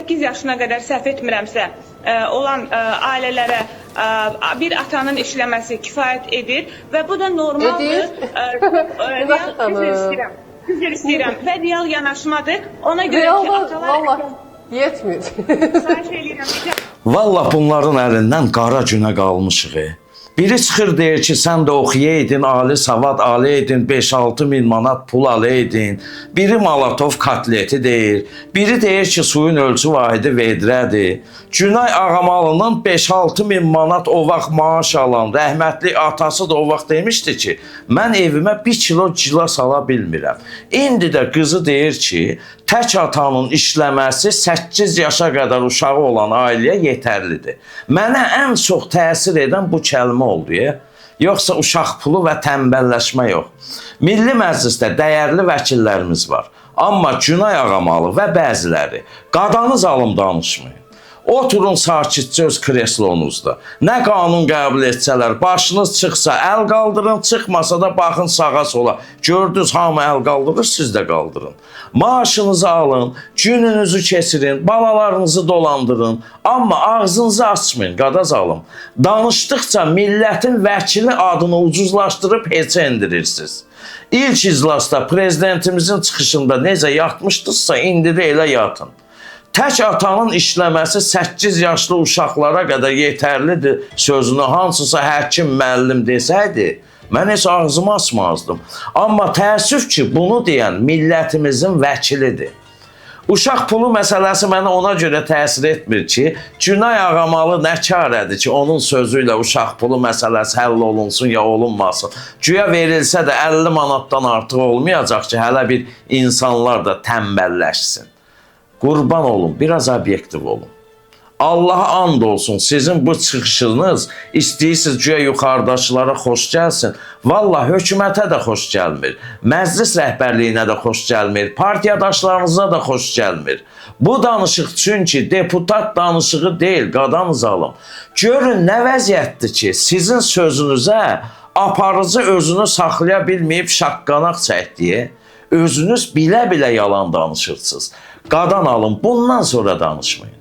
8 yaşına qədər səhv etmirəmsə, olan ailələrə bir atanın işləməsi kifayət edir və bu da normaldır. Edir. Real, Günaşit üzr xanım. istəyirəm. Üzr istəyirəm və real yanaşmadır. Ona görə ki, Realda atalar vallah yetmir. Xahiş eləyirəm. Vallah bunların əlindən qara günə qalmışıq. Biri çıxır deyir ki, sən də oxuyaydın, ali savad alaydın, 5-6 min manat pul alaydın. Biri Molotov kotleti deyir. Biri deyir ki, suyun ölçü vahidi vedrədir. Günay Ağamalının 5-6 min manat o vaxt maaş alan rəhmətli atası da o vaxt demişdi ki, mən evimə 1 kilo gilas ala bilmirəm. İndi də qızı deyir ki, tək atanın işləməsi 8 yaşa qədər uşağı olan ailəyə yetərlidir. Mənə ən çox təsir edən bu kəlmə oldu ya. Yoxsa uşaq pulu və tənbəlləşmə yox. Milli Məclisdə dəyərli vəkillərimiz var. Amma Günay Ağamalı və bəziləri qadanız alım danışmayın. Oturun sakitcə öz kreslonuzda. Nə qanun qəbul etsələr, başınız çıxsa əl qaldırın, çıxmasa da baxın sağa sola. Gördünüz hamı əl qaldırır, siz də qaldırın. Maaşınızı alın, gününüzü keçirin, balalarınızı dolandırın. Amma ağzınızı açmayın, qadaz alım. Danışdıqca millətin vəkili adını ucuzlaşdırıb heçə endirirsiniz. İlk iclasda prezidentimizin çıxışında necə yatmışdınızsa, indi də elə yatın. Tək atanın işləməsi 8 yaşlı uşaqlara qədər yetərlidir sözünü hansısa həkim, müəllim desəydi, mən heç ağzımı açmazdım. Amma təəssüf ki, bunu deyən millətimizin vəkilidir. Uşaq pulu məsələsi mənə ona görə təsir etmir ki, Günay Ağamalı nə çarədir ki, onun sözü ilə uşaq pulu məsələsi həll olunsun ya olunmasın. Güya verilsə də 50 manatdan artıq olmayacaq ki, hələ bir insanlar da tənbəlləşsin. Qurban olun, biraz obyektiv olun. Allaha and olsun sizin bu çıxışınız istəyirsiniz güya yuxarıdakılara xoş gəlsin. Vallah hökumətə də xoş gəlmir. Məclis rəhbərliyinə də xoş gəlmir. Partiyadaşlarınıza da xoş gəlmir. Bu danışıq çünki deputat danışığı deyil, qadan zalım. Görün nə vəziyyətdir ki, sizin sözünüzə aparıcı özünü saxlaya bilməyib şaqqanaq çəkdiyi, özünüz bilə-bilə yalan danışırsınız. Qadan alın, bundan sonra danışmayın.